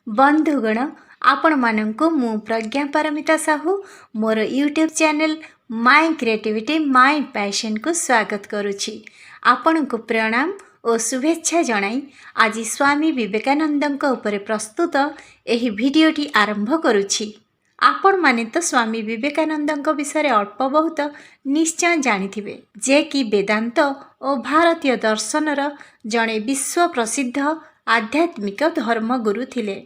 ବନ୍ଧୁଗଣ, ଆପଣମାନଙ୍କୁ ମୁଁ ପ୍ରଜ୍ଞା ପାରମିତା ସାହୁ ମୋର ୟୁଟ୍ୟୁବ୍ ଚ୍ୟାନେଲ୍ ମାଇ କ୍ରିଏଟିଭିଟି ମାଇ ପ୍ୟାସନ୍କୁ ସ୍ୱାଗତ କରୁଛି। ଆପଣଙ୍କୁ ପ୍ରଣାମ ଓ ଶୁଭେଚ୍ଛା ଜଣାଇ ଆଜି ସ୍ୱାମୀ ବିବେକାନନ୍ଦଙ୍କ ଉପରେ ପ୍ରସ୍ତୁତ ଏହି ଭିଡ଼ିଓଟି ଆରମ୍ଭ କରୁଛି। ଆପଣମାନେ ତ ସ୍ୱାମୀ ବିବେକାନନ୍ଦଙ୍କ ବିଷୟରେ ଅଳ୍ପ ବହୁତ ନିଶ୍ଚୟ ଜାଣିଥିବେ ଯେ କି ବେଦାନ୍ତ ଓ ଭାରତୀୟ ଦର୍ଶନର ଜଣେ ବିଶ୍ୱ ପ୍ରସିଦ୍ଧ ଆଧ୍ୟାତ୍ମିକ ଧର୍ମଗୁରୁ ଥିଲେ।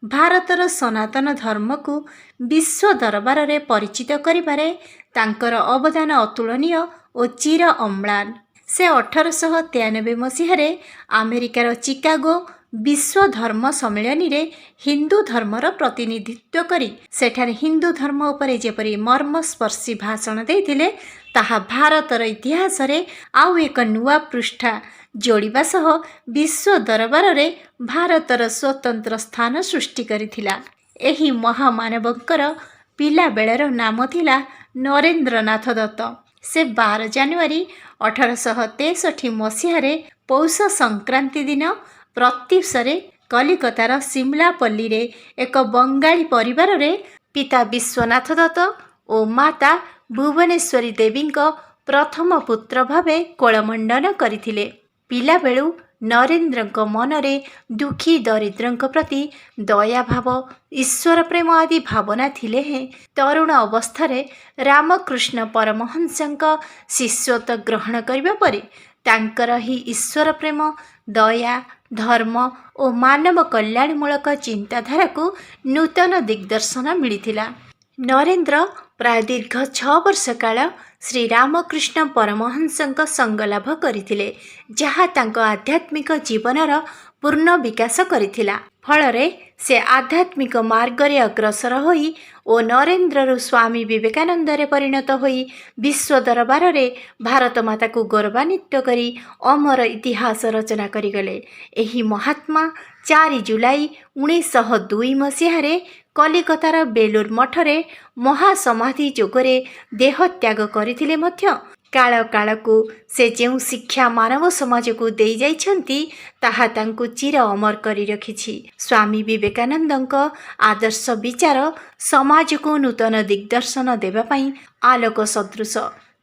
ଭାରତର ସନାତନ ଧର୍ମକୁ ବିଶ୍ୱ ଦରବାରରେ ପରିଚିତ କରିବାରେ ତାଙ୍କର ଅବଦାନ ଅତୁଳନୀୟ ଓ ଚିର ଅମ୍ଳାନ। ସେ 1893 ମସିହାରେ ଆମେରିକାର ଚିକାଗୋ ବିଶ୍ୱ ଧର୍ମ ସମ୍ମିଳନୀରେ ହିନ୍ଦୁ ଧର୍ମର ପ୍ରତିନିଧିତ୍ୱ କରି ସେଠାରେ ହିନ୍ଦୁ ଧର୍ମ ଉପରେ ଯେପରି ମର୍ମସ୍ପର୍ଶୀ ଭାଷଣ ଦେଇଥିଲେ, ତାହା ଭାରତର ଇତିହାସରେ ଆଉ ଏକ ନୂଆ ପୃଷ୍ଠା ଯୋଡ଼ିବା ସହ ବିଶ୍ୱ ଦରବାରରେ ଭାରତର ସ୍ୱତନ୍ତ୍ର ସ୍ଥାନ ସୃଷ୍ଟି କରିଥିଲା। ଏହି ମହାମାନବଙ୍କର ପିଲାବେଳର ନାମ ଥିଲା ନରେନ୍ଦ୍ରନାଥ ଦତ୍ତ। ସେ 12 ଜାନୁଆରୀ 1863 ମସିହାରେ ପୌଷ ସଂକ୍ରାନ୍ତି ଦିନ ପ୍ରତ୍ୟୁଷରେ କଲିକତାର ସିମଲାପଲ୍ଲୀରେ ଏକ ବଙ୍ଗାଳୀ ପରିବାରରେ ପିତା ବିଶ୍ୱନାଥ ଦତ୍ତ ଓ ମାତା ଭୁବନେଶ୍ୱରୀ ଦେବୀଙ୍କ ପ୍ରଥମ ପୁତ୍ର ଭାବେ କୋଳମଣ୍ଡନ କରିଥିଲେ। ପିଲାବେଳୁ ନରେନ୍ଦ୍ରଙ୍କ ମନରେ ଦୁଃଖୀ ଦରିଦ୍ରଙ୍କ ପ୍ରତି ଦୟାଭାବ, ଈଶ୍ୱର ପ୍ରେମ ଆଦି ଭାବନା ଥିଲେ ହେଁ ତରୁଣ ଅବସ୍ଥାରେ ରାମକୃଷ୍ଣ ପରମହଂସଙ୍କ ଶିଷ୍ୟତ୍ୱ ଗ୍ରହଣ କରିବା ପରେ ତାଙ୍କର ଏହି ଈଶ୍ୱର ପ୍ରେମ, ଦୟା, ଧର୍ମ ଓ ମାନବ କଲ୍ୟାଣମୂଳକ ଚିନ୍ତାଧାରାକୁ ନୂତନ ଦିଗ୍ଦର୍ଶନ ମିଳିଥିଲା। ନରେନ୍ଦ୍ର ପ୍ରାୟ ଦୀର୍ଘ 6 ବର୍ଷ କାଳ ଶ୍ରୀରାମକୃଷ୍ଣ ପରମହଂସଙ୍କ ସଙ୍ଗଲାଭ କରିଥିଲେ, ଯାହା ତାଙ୍କ ଆଧ୍ୟାତ୍ମିକ ଜୀବନର ପୂର୍ଣ୍ଣ ବିକାଶ କରିଥିଲା। ଫଳରେ ସେ ଆଧ୍ୟାତ୍ମିକ ମାର୍ଗରେ ଅଗ୍ରସର ହୋଇ ଓ ନରେନ୍ଦ୍ରରୁ ସ୍ୱାମୀ ବିବେକାନନ୍ଦରେ ପରିଣତ ହୋଇ ବିଶ୍ୱ ଦରବାରରେ ଭାରତମାତାକୁ ଗୌରବାନ୍ୱିତ କରି ଅମର ଇତିହାସ ରଚନା କରିଗଲେ। ଏହି ମହାତ୍ମା 4 ଜୁଲାଇ 1902 ମସିହାରେ କଲିକତାର ବେଲୁର ମଠରେ ମହାସମାଧି ଯୋଗରେ ଦେହତ୍ୟାଗ କରିଥିଲେ ମଧ୍ୟ କାଳ କାଳକୁ ସେ ଯେଉଁ ଶିକ୍ଷା ମାନବ ସମାଜକୁ ଦେଇଯାଇଛନ୍ତି, ତାହା ତାଙ୍କୁ ଚିର ଅମର କରି ରଖିଛି। ସ୍ୱାମୀ ବିବେକାନନ୍ଦଙ୍କ ଆଦର୍ଶ ବିଚାର ସମାଜକୁ ନୂତନ ଦିଗ୍ଦର୍ଶନ ଦେବା ପାଇଁ ଆଲୋକ ସଦୃଶ।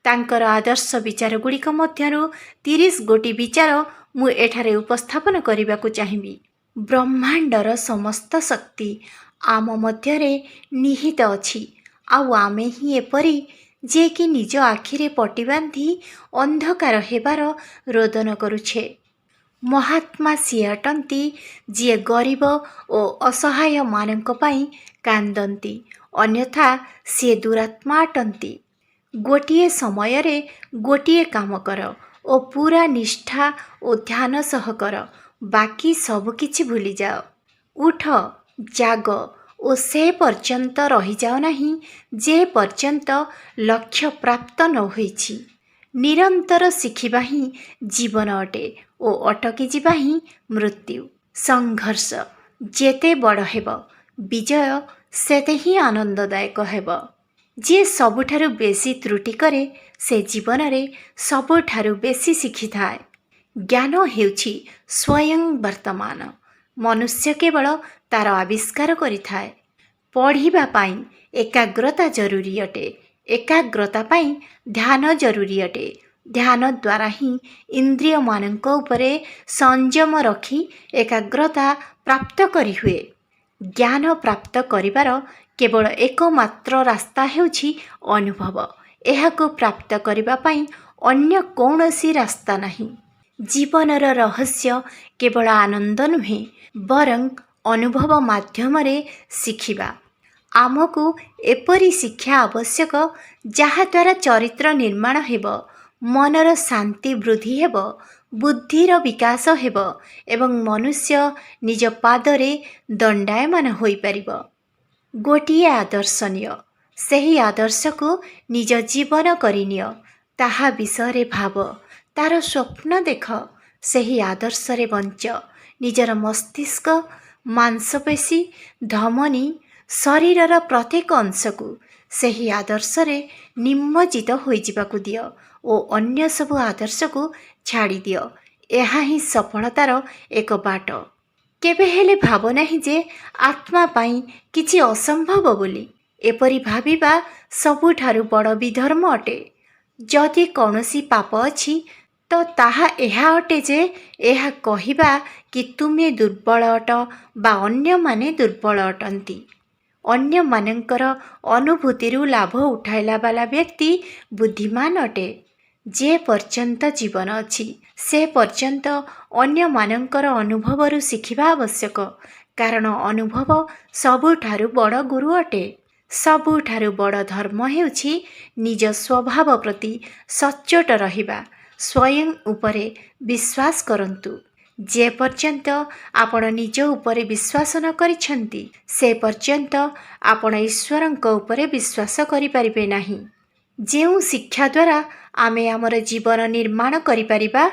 ତାଙ୍କର ଆଦର୍ଶ ବିଚାର ଗୁଡ଼ିକ ମଧ୍ୟରୁ 30 ଗୋଟି ବିଚାର ମୁଁ ଏଠାରେ ଉପସ୍ଥାପନ କରିବାକୁ ଚାହିଁବି। ବ୍ରହ୍ମାଣ୍ଡର ସମସ୍ତ ଶକ୍ତି ଆମ ମଧ୍ୟରେ ନିହିତ ଅଛି, ଆଉ ଆମେ ହିଁ ଏପରି ଯେ କି ନିଜ ଆଖିରେ ପଟି ବାନ୍ଧି ଅନ୍ଧକାର ହେବାର ରୋଦନ କରୁଛେ। ମହାତ୍ମା ସିଏ ଅଟନ୍ତି ଯିଏ ଗରିବ ଓ ଅସହାୟମାନଙ୍କ ପାଇଁ କାନ୍ଦନ୍ତି, ଅନ୍ୟଥା ସିଏ ଦୁରାତ୍ମା ଅଟନ୍ତି। ଗୋଟିଏ ସମୟରେ ଗୋଟିଏ କାମ କର ଓ ପୂରା ନିଷ୍ଠା ଓ ଧ୍ୟାନ ସହ କର, ବାକି ସବୁକିଛି ଭୁଲିଯାଅ। ଉଠ, ଜାଗ ଓ ସେ ପର୍ଯ୍ୟନ୍ତ ରହିଯାଅ ନାହିଁ ଯେ ପର୍ଯ୍ୟନ୍ତ ଲକ୍ଷ୍ୟ ପ୍ରାପ୍ତ ନ ହୋଇଛି। ନିରନ୍ତର ଶିଖିବା ହିଁ ଜୀବନ ଅଟେ ଓ ଅଟକି ଯିବା ହିଁ ମୃତ୍ୟୁ। ସଂଘର୍ଷ ଯେତେ ବଡ଼ ହେବ, ବିଜୟ ସେତେ ହିଁ ଆନନ୍ଦଦାୟକ ହେବ। ଯିଏ ସବୁଠାରୁ ବେଶୀ ତ୍ରୁଟି କରେ, ସେ ଜୀବନରେ ସବୁଠାରୁ ବେଶୀ ଶିଖିଥାଏ। ଜ୍ଞାନ ହେଉଛି ସ୍ୱୟଂ ବର୍ତ୍ତମାନ, ମନୁଷ୍ୟ କେବଳ ତାର ଆବିଷ୍କାର କରିଥାଏ। ପଢ଼ିବା ପାଇଁ ଏକାଗ୍ରତା ଜରୁରୀ ଅଟେ। ଏକାଗ୍ରତା ପାଇଁ ଧ୍ୟାନ ଜରୁରୀ ଅଟେ। ଧ୍ୟାନ ଦ୍ୱାରା ହିଁ ଇନ୍ଦ୍ରିୟମାନଙ୍କ ଉପରେ ସଂଯମ ରଖି ଏକାଗ୍ରତା ପ୍ରାପ୍ତ କରିହୁଏ। ଜ୍ଞାନ ପ୍ରାପ୍ତ କରିବାର କେବଳ ଏକମାତ୍ର ରାସ୍ତା ହେଉଛି ଅନୁଭବ। ଏହାକୁ ପ୍ରାପ୍ତ କରିବା ପାଇଁ ଅନ୍ୟ କୌଣସି ରାସ୍ତା ନାହିଁ। ଜୀବନର ରହସ୍ୟ କେବଳ ଆନନ୍ଦ ନୁହେଁ, ବରଂ ଅନୁଭବ ମାଧ୍ୟମରେ ଶିଖିବା। ଆମକୁ ଏପରି ଶିକ୍ଷା ଆବଶ୍ୟକ ଯାହାଦ୍ୱାରା ଚରିତ୍ର ନିର୍ମାଣ ହେବ, ମନର ଶାନ୍ତି ବୃଦ୍ଧି ହେବ, ବୁଦ୍ଧିର ବିକାଶ ହେବ ଏବଂ ମନୁଷ୍ୟ ନିଜ ପାଦରେ ଦଣ୍ଡାୟମାନ ହୋଇପାରିବ। ଗୋଟିଏ ଆଦର୍ଶ ନିଅ, ସେହି ଆଦର୍ଶକୁ ନିଜ ଜୀବନ କରିନିଅ, ତାହା ବିଷୟରେ ଭାବ, ତାର ସ୍ୱପ୍ନ ଦେଖ, ସେହି ଆଦର୍ଶରେ ବଞ୍ଚ। ନିଜର ମସ୍ତିଷ୍କ, ମାଂସପେଶୀ, ଧମନୀ, ଶରୀରର ପ୍ରତ୍ୟେକ ଅଂଶକୁ ସେହି ଆଦର୍ଶରେ ନିମଜ୍ଜିତ ହୋଇଯିବାକୁ ଦିଅ ଓ ଅନ୍ୟ ସବୁ ଆଦର୍ଶକୁ ଛାଡ଼ିଦିଅ। ଏହା ହିଁ ସଫଳତାର ଏକ ବାଟ। କେବେ ହେଲେ ଭାବ ନାହିଁ ଯେ ଆତ୍ମା ପାଇଁ କିଛି ଅସମ୍ଭବ ବୋଲି। ଏପରି ଭାବିବା ସବୁଠାରୁ ବଡ଼ ବିଧର୍ମ ଅଟେ। ଯଦି କୌଣସି ପାପ ଅଛି ତ ତାହା ଏହା ଅଟେ ଯେ ଏହା କହିବା କି ତୁମେ ଦୁର୍ବଳ ଅଟ ବା ଅନ୍ୟମାନେ ଦୁର୍ବଳ ଅଟନ୍ତି। ଅନ୍ୟମାନଙ୍କର ଅନୁଭୂତିରୁ ଲାଭ ଉଠାଇଲା ବାଲା ବ୍ୟକ୍ତି ବୁଦ୍ଧିମାନ ଅଟେ। ଯେ ପର୍ଯ୍ୟନ୍ତ ଜୀବନ ଅଛି, ସେ ପର୍ଯ୍ୟନ୍ତ ଅନ୍ୟମାନଙ୍କର ଅନୁଭବରୁ ଶିଖିବା ଆବଶ୍ୟକ, କାରଣ ଅନୁଭବ ସବୁଠାରୁ ବଡ଼ ଗୁରୁ ଅଟେ। ସବୁଠାରୁ ବଡ଼ ଧର୍ମ ହେଉଛି ନିଜ ସ୍ୱଭାବ ପ୍ରତି ସଚ୍ଚୋଟ ରହିବା। ସ୍ୱୟଂ ଉପରେ ବିଶ୍ୱାସ କରନ୍ତୁ। ଯେ ପର୍ଯ୍ୟନ୍ତ ଆପଣ ନିଜ ଉପରେ ବିଶ୍ୱାସ ନ କରିଛନ୍ତି, ସେ ପର୍ଯ୍ୟନ୍ତ ଆପଣ ଈଶ୍ୱରଙ୍କ ଉପରେ ବିଶ୍ୱାସ କରିପାରିବେ ନାହିଁ। ଯେଉଁ ଶିକ୍ଷା ଦ୍ୱାରା ଆମେ ଆମର ଜୀବନ ନିର୍ମାଣ କରିପାରିବା,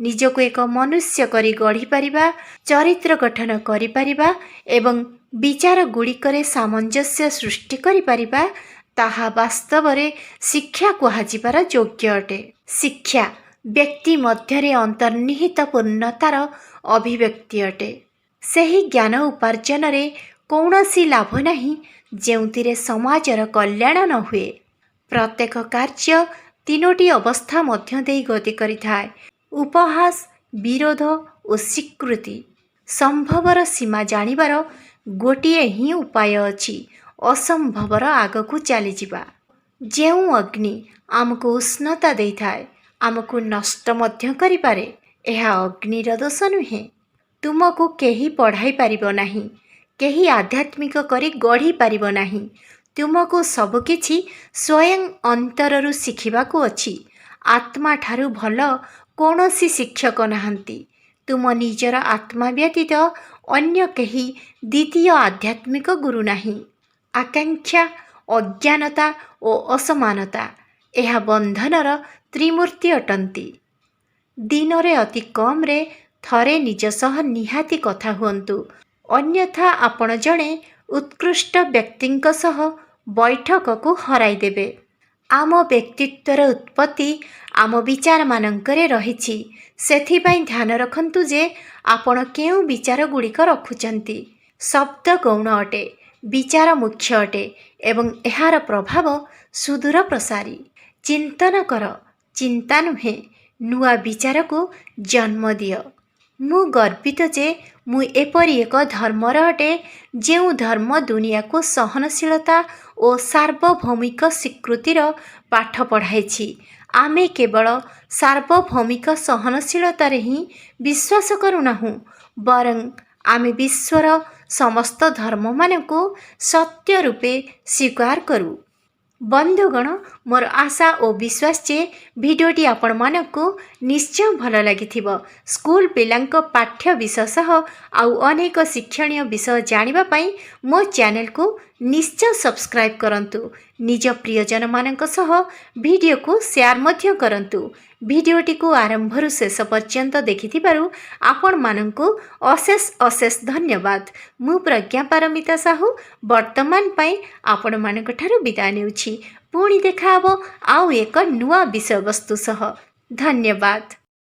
ନିଜକୁ ଏକ ମନୁଷ୍ୟ କରି ଗଢ଼ିପାରିବା, ଚରିତ୍ର ଗଠନ କରିପାରିବା ଏବଂ ବିଚାରଗୁଡ଼ିକରେ ସାମଞ୍ଜସ୍ୟ ସୃଷ୍ଟି କରିପାରିବା, ତାହା ବାସ୍ତବରେ ଶିକ୍ଷା କୁହାଯିବାର ଯୋଗ୍ୟ ଅଟେ। ଶିକ୍ଷା ବ୍ୟକ୍ତି ମଧ୍ୟରେ ଅନ୍ତର୍ନିହିତ ପୂର୍ଣ୍ଣତାର ଅଭିବ୍ୟକ୍ତି ଅଟେ। ସେହି ଜ୍ଞାନ ଉପାର୍ଜନରେ କୌଣସି ଲାଭ ନାହିଁ ଯେଉଁଥିରେ ସମାଜର କଲ୍ୟାଣ ନ ହୁଏ। ପ୍ରତ୍ୟେକ କାର୍ଯ୍ୟ ତିନୋଟି ଅବସ୍ଥା ମଧ୍ୟ ଦେଇ ଗତି କରିଥାଏ: ଉପହାସ, ବିରୋଧ ଓ ସ୍ୱୀକୃତି। ସମ୍ଭବର ସୀମା ଜାଣିବାର ଗୋଟିଏ ହିଁ ଉପାୟ ଅଛି, ଅସମ୍ଭବର ଆଗକୁ ଚାଲିଯିବା। ଯେଉଁ ଅଗ୍ନି ଆମକୁ ଉଷ୍ଣତା ଦେଇଥାଏ, ଆମକୁ ନଷ୍ଟ ମଧ୍ୟ କରିପାରେ, ଏହା ଅଗ୍ନିର ଦୋଷ ନୁହେଁ। ତୁମକୁ କେହି ପଢ଼ାଇ ପାରିବ ନାହିଁ, କେହି ଆଧ୍ୟାତ୍ମିକ କରି ଗଢ଼ି ପାରିବ ନାହିଁ। ତୁମକୁ ସବୁକିଛି ସ୍ୱୟଂ ଅନ୍ତରରୁ ଶିଖିବାକୁ ଅଛି। ଆତ୍ମାଠାରୁ ଭଲ କୌଣସି ଶିକ୍ଷକ ନାହାନ୍ତି। ତୁମ ନିଜର ଆତ୍ମା ବ୍ୟତୀତ ଅନ୍ୟ କେହି ଦ୍ୱିତୀୟ ଆଧ୍ୟାତ୍ମିକ ଗୁରୁ ନାହିଁ। ଆକାଂକ୍ଷା, ଅଜ୍ଞାନତା ଓ ଅସମାନତା, ଏହା ବନ୍ଧନର ତ୍ରିମୂର୍ତ୍ତି ଅଟନ୍ତି। ଦିନରେ ଅତି କମ୍ରେ ଥରେ ନିଜ ସହ ନିହାତି କଥା ହୁଅନ୍ତୁ, ଅନ୍ୟଥା ଆପଣ ଜଣେ ଉତ୍କୃଷ୍ଟ ବ୍ୟକ୍ତିଙ୍କ ସହ ବୈଠକକୁ ହରାଇଦେବେ। ଆମ ବ୍ୟକ୍ତିତ୍ୱର ଉତ୍ପତ୍ତି ଆମ ବିଚାରମାନଙ୍କରେ ରହିଛି। ସେଥିପାଇଁ ଧ୍ୟାନ ରଖନ୍ତୁ ଯେ ଆପଣ କେଉଁ ବିଚାରଗୁଡ଼ିକ ରଖୁଛନ୍ତି। ଶବ୍ଦ ଗୌଣ ଅଟେ, ବିଚାର ମୁଖ୍ୟ ଅଟେ ଏବଂ ଏହାର ପ୍ରଭାବ ସୁଦୂର ପ୍ରସାରୀ। ଚିନ୍ତନ କର, ଚିନ୍ତା ନୁହେଁ। ନୂଆ ବିଚାରକୁ ଜନ୍ମ ଦିଅ। ମୁଁ ଗର୍ବିତ ଯେ ମୁଁ ଏପରି ଏକ ଧର୍ମର ଅଟେ, ଯେଉଁ ଧର୍ମ ଦୁନିଆକୁ ସହନଶୀଳତା ଓ ସାର୍ବଭୌମିକ ସ୍ୱୀକୃତିର ପାଠ ପଢ଼ାଇଛି। ଆମେ କେବଳ ସାର୍ବଭୌମିକ ସହନଶୀଳତାରେ ହିଁ ବିଶ୍ୱାସ କରୁନାହୁଁ, ବରଂ ଆମେ ବିଶ୍ୱର ସମସ୍ତ ଧର୍ମମାନଙ୍କୁ ସତ୍ୟ ରୂପେ ସ୍ୱୀକାର କରୁ। ବନ୍ଧୁଗଣ, ମୋର ଆଶା ଓ ବିଶ୍ୱାସ ଯେ ଭିଡ଼ିଓଟି ଆପଣମାନଙ୍କୁ ନିଶ୍ଚୟ ଭଲ ଲାଗିଥିବ। ସ୍କୁଲ ପିଲାଙ୍କ ପାଠ୍ୟ ବିଷୟ ସହ ଆଉ ଅନେକ ଶିକ୍ଷଣୀୟ ବିଷୟ ଜାଣିବା ପାଇଁ ମୋ ଚ୍ୟାନେଲକୁ ନିଶ୍ଚୟ ସବସ୍କ୍ରାଇବ୍ କରନ୍ତୁ। ନିଜ ପ୍ରିୟଜନମାନଙ୍କ ସହ ଭିଡ଼ିଓକୁ ସେୟାର ମଧ୍ୟ କରନ୍ତୁ। ଭିଡ଼ିଓଟିକୁ ଆରମ୍ଭରୁ ଶେଷ ପର୍ଯ୍ୟନ୍ତ ଦେଖିଥିବାରୁ ଆପଣମାନଙ୍କୁ ଅଶେଷ ଅଶେଷ ଧନ୍ୟବାଦ। ମୁଁ ପ୍ରଜ୍ଞା ପାରମିତା ସାହୁ ବର୍ତ୍ତମାନ ପାଇଁ ଆପଣମାନଙ୍କ ଠାରୁ ବିଦାୟ ନେଉଛି। ପୁଣି ଦେଖାହେବ ଆଉ ଏକ ନୂଆ ବିଷୟବସ୍ତୁ ସହ। ଧନ୍ୟବାଦ।